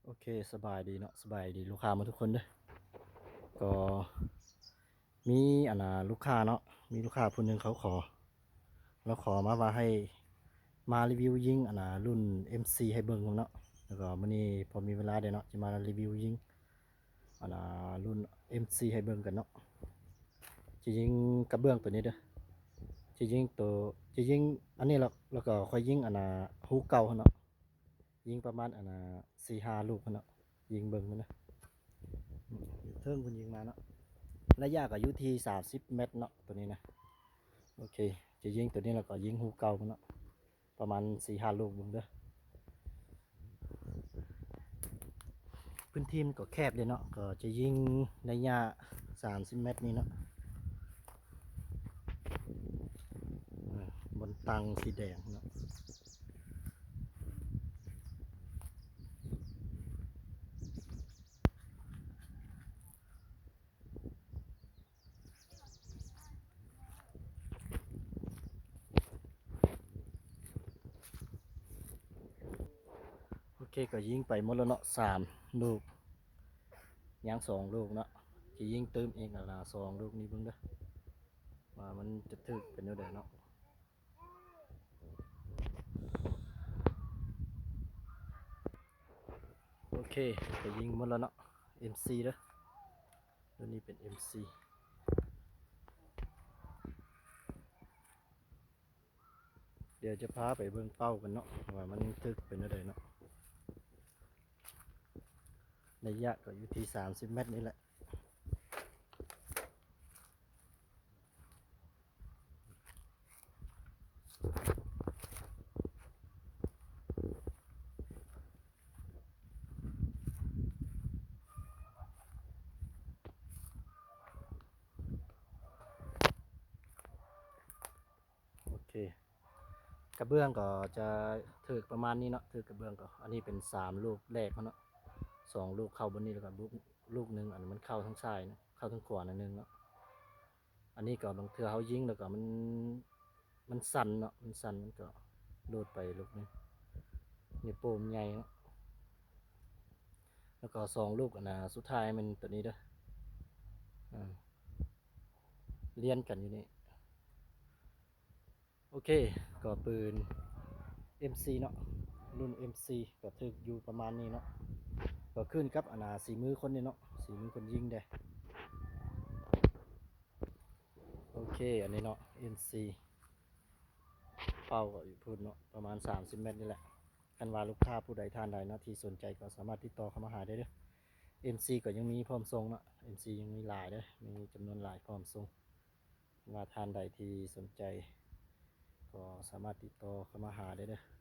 ໂອເຄ ສະບາຍດີເນາະ ສະບາຍດີລູກຄ້າໝົດທຸກຄົນເດີ້. ກໍມີອັນນ່າລູກຄ້າເນາະ ມີລູກຄ້າຜູ້ໜຶ່ງເຂົາຂໍ ລາວຂໍມາວ່າໃຫ້ມາຣີວິວຍິງອັນນ່າລຸ້ນເອັມຊີໃຫ້ເບິ່ງເນາະ. ແລ້ວກໍມື້ນີ້ພໍມີເວລາເດ້ເນາະ ຈະມາຣີວິວຍິງອັນນ່າລຸ້ນເອັມຊີໃຫ້ເບິ່ງກັນເນາະ. ຈະຍິງກະເບື້ອງໂຕນີ້ເດີ້ ຈະຍິງໂຕ ຈະຍິງອັນນີ້ແລ້ວ ແລ້ວກໍຄ່ອຍຍິງອັນນ່າຮູເກົ່າຫັ້ນເນາະ. ຍິງປະມານອັນນ່າສີ່ຫ້າລູກພຸ້ນເນາະ ຍິງເບິ່ງພຸ້ນນະ ຢູ່ເທິງພຸ້ນຍິງມາເນາະ. ໄລຍະກໍຢູ່ທີ່ສາມສິບແມັດເນາະ ໂຕນີ້ນະ. ໂອເຄ ຈະຍິງໂຕນີ້ແລ້ວກໍຍິງຮູເກົ່າພຸ້ນເນາະ ປະມານສີ່ຫ້າລູກເບິ່ງເດີ້. ພື້ນທີ່ມັນກໍແຄບເດ້ເນາະ ກໍຈະຍິງໄລຍະສາມສິບແມັດນີ້ເນາະ. ເອີ ບ່ອນຕັ້ງສີແດງເນາະ. ໂອເຄ ກໍຍິງໄປໝົດແລ້ວເນາະ ສາມລູກ ຍັງສອງລູກເນາະ. ຈະຍິງຕື່ມອີກອັນນ່າສອງລູກນີ້ເບິ່ງເດີ້ ວ່າມັນຈະຖືກເປັນແນວໃດເນາະ. ໂອເຄ ກໍຍິງໝົດແລ້ວເນາະ ເອັມຊີເດີ້. ໂຕນີ້ເປັນເອັມຊີ ດຽວຈະພາໄປເບິ່ງເປົ້າກັນເນາະ ວ່າມັນຖືກເປັນແນວໃດເນາະ. ໄລຍະກໍຢູ່ທີ່ສາມສິບແມັດນີ້ແຫຼະ. ໂອເຄ ກະເບື້ອງກໍຈະຖືກປະມານນີ້ເນາະ ຖືກກະເບື້ອງກໍ ອັນນີ້ເປັນສາມລູກແລກເນາະ ສອງລູກເຂົ້າບ່ອນນີ້ ແລ້ວກໍລູກ ລູກໜຶ່ງ ອັນມັນເຂົ້າທາງຊ້າຍເນາະ ເຂົ້າທາງຂວາໜ້ອຍໜຶ່ງເນາະ. ອັນນີ້ກໍບາງເທື່ອເຮົາຍິງແລ້ວກໍມັນ ມັນສັ່ນເນາະ ມັນສັ່ນ ມັນກໍຫຼຸດໄປລູກໜຶ່ງ ນິ້ວໂປ້ງໃຫຍ່ເນາະ. ແລ້ວກໍສອງລູກອັນນ່າສຸດທ້າຍແມ່ນໂຕນີ້ເດີ້ ອ່າ ລຽນກັນຢູ່ນີ້. ໂອເຄ ກໍປືນເອັມຊີເນາະ ລຸ້ນເອັມຊີ ກໍຖືກຢູ່ປະມານນີ້ເນາະ ກໍຂຶ້ນກັບອັນນ່າສີມືຄົນນີ້ເນາະ ສີມືຄົນຍິງເດ້. ໂອເຄ ອັນນີ້ເນາະ ເອັມຊີ ເປົ້າກໍຢູ່ພຸ້ນເນາະ ປະມານສາມສິບແມັດນີ້ແຫຼະ. ຄັນວ່າລູກຄ້າຜູ້ໃດທ່ານໃດເນາະທີ່ສົນໃຈກໍສາມາດຕິດຕໍ່ເຂົ້າມາຫາໄດ້ເດີ້. ເອັມຊີກໍຍັງມີພ້ອມສົ່ງເນາະ ເອັມຊີຍັງມີຫຼາຍເດີ້ ມີຈຳນວນຫຼາຍພ້ອມສົ່ງ. ວ່າທ່ານໃດທີ່ສົນໃຈກໍສາມາດຕິດຕໍ່ເຂົ້າມາຫາໄດ້ເດີ້.